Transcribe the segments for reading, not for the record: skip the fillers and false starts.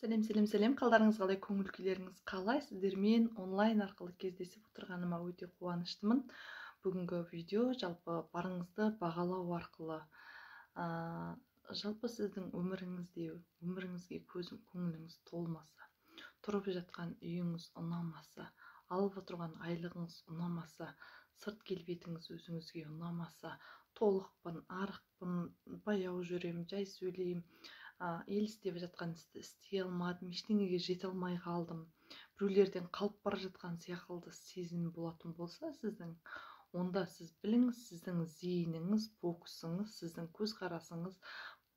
Сәлем, сәлем, сәлем! Қалдарыңыз қалай, көңіл күйлеріңіз қалай? Сіздермен онлайн арқылы кездесіп отырғаныма өте қуаныштымын. Бүгінгі видео жалпы барыңызды бағалау арқылы, жалпы сіздің өміріңізде, өміріңізге көзім көңіліңіз толмаса, тұрып жатқан үйіңіз ұнамаса, алып отырған айлығыңыз ұнамаса, сырт келбетіңіз өзіңізге ұнамаса, толықпын, арықпын, баяу жүремін, жай сөйлеймін, ел істеп жатқан істі істей алмадым, ештеңеге жете алмай қалдым, біреулерден қалып бара жатқан сияқты сезім болатын болса сіздің, онда сіз біліңіз, сіздің зейініңіз, фокусыңыз, сіздің көзқарасыңыз,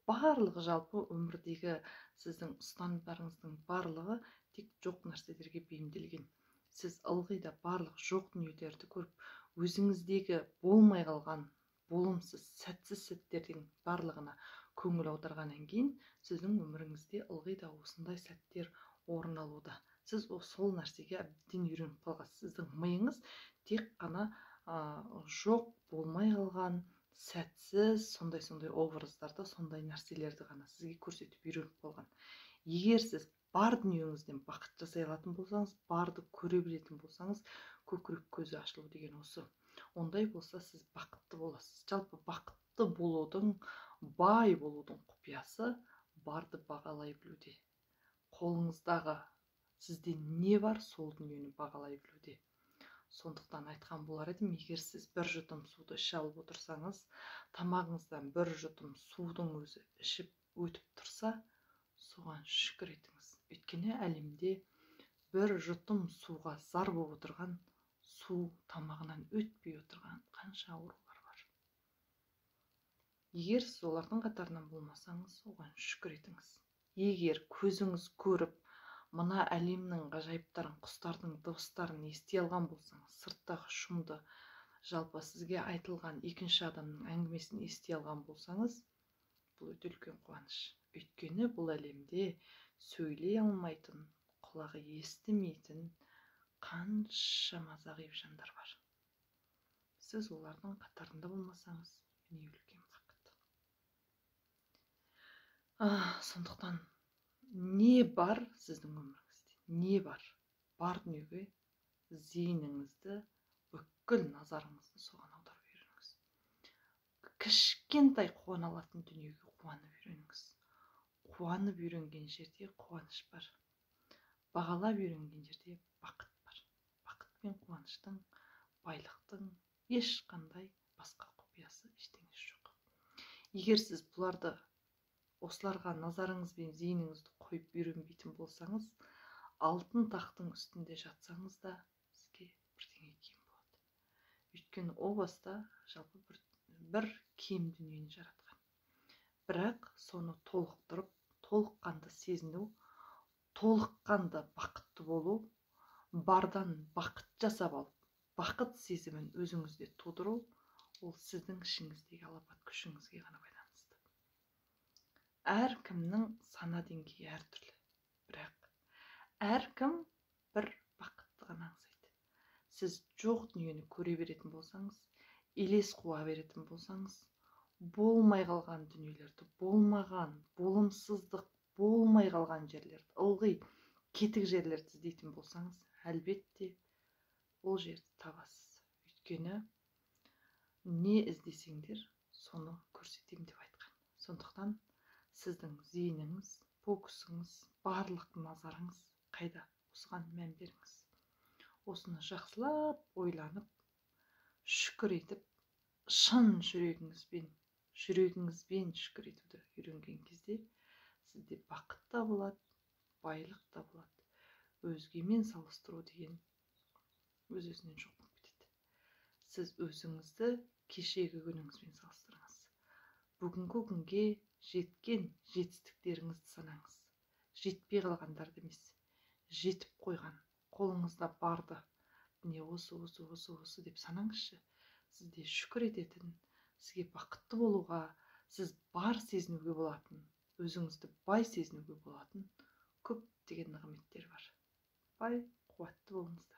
барлығы, жалпы өмірдегі сіздің ұстанымдарыңыздың барлығы тек жоқ нәрселерге бейімделген. Сіз ылғи да барлық жоқ дүниелерді көріп, өзіңіздегі болмай қалған болымсыз, сәтсіз сәттердің барлығына көңіл аударғаннан кейін сіздің өміріңізде ылғи да осындай сәттер орын алуда. Сіз сол нәрсеге әбден үйреніп қалғансыз. Сіздің миыңыз тек қана жоқ, болмай қалған, сәтсіз, сондай-сондай образдарды, сондай нәрселерді ғана сізге көрсетіп үйреніп қалған. Егер сіз бар дүниеңізден бақыт жасай алатын болсаңыз, барды көре білетін болсаңыз, көкірек көзі ашылу деген осы. Ондай болса, сіз бақытты боласыз. Жалпы бақытты болудың, бай болудың құпиясы барды бағалай білуде. Қолыңыздағы сізде не бар, сол дүниені бағалай білуде. Сондықтан айтқан болар едім, егер сіз бір жұтым суды іше алып отырсаңыз, тамағыңыздан бір жұтым судың өзі ішіп өтіп тұрса, соған шүкір етіңіз. Өйткені әлемде бір жұтым суға зар болып отырған, су тамағынан өтпей отырған қанша аурулар бар. Егер сіз олардың қатарынан болмасаңыз, оған шүкір етіңіз. Егер көзіңіз көріп, мына әлемнің ғажайыптарын, құстардың дыбыстарын ести алған болсаңыз, сырттағы шумды, жалпы сізге айтылған екінші адамның әңгімесін ести алған болсаңыз, бұл өте үлкен қуаныш. Өйткені бұл әлемде сөйлей алмайтын, құлағы естімейтін қаншама зағип жандар бар. Сіз олардың қатарында болмасаңыз, міне үлкен бақыт. Сондықтан не бар сіздің өміріңізде? Не бар? Бар дүниеге зейініңізді, бүкіл назарыңызды соған аударып үйреніңіз. Кішкентай қуана алатын дүниеге қуанып үйреніңіз. Қуанып үйренген жерде қуаныш бар. Бағалап үйренген жерде бақыт бар. Бақыт пен қуаныштың, байлықтың ешқандай басқа құпиясы, ештеңесі жоқ. Егер сіз бұларды, осыларға назарыңыз бен зейініңізді қойып үйренбейтін болсаңыз, алтын тақтың үстінде жатсаңыз да, сізге бірдеңе кем болады. Өйткені о баста жалпы бір кем дүниені жаратқан. Бірақ соны толықтырып, толыққанды сезіну, толыққанды бақытты болу, бардан бақыт жасап алып, бақыт сезімін өзіңізде тудыру, ол сіздің ішіңіздегі алапат күшіңізге ғана байланысты. Әркімнің сана деңгейі әртүрлі, бірақ әркім бір бақытты ғана аңсайды. Сіз жоқ дүниені көре беретін болсаңыз, елес қуа беретін болсаңыз, болмай қалған дүниелерді, болмаған, болымсыздық, болмай қалған жерлерді, ылғи кетік жерлерді іздейтін болсаңыз, әлбетте ол жерді табасыз. Өйткені не іздесеңдер, соны көрсетемін деп айтқан. Сондықтан сіздің зейініңіз, фокусыңыз, барлық назарыңыз қайда? Осыған мән беріңіз. Осыны жақсылап ойланып, шүкір етіп, шын жүрегіңізбен шүкір етуді үйренген кезде сізде бақыт та болады, байлық та болады. Өзгемен салыстыру деген өз-өзінен жоқ болып кетеді. Сіз өзіңізді кешегі күніңізбен салыстырыңыз. Бүгінгі күнге жеткен жетістіктеріңізді санаңыз. Жетпей қалғандарды емес, жетіп қойған, қолыңызда барды, міне осы, осы, осы, осы деп санаңызшы. Сізде шүкір ететін, сізге бақытты болуға, сіз бар сезінуге болатын, өзіңізді бай сезінуге болатын көптеген нығметтер бар. Бай, қуатты болыңыздар.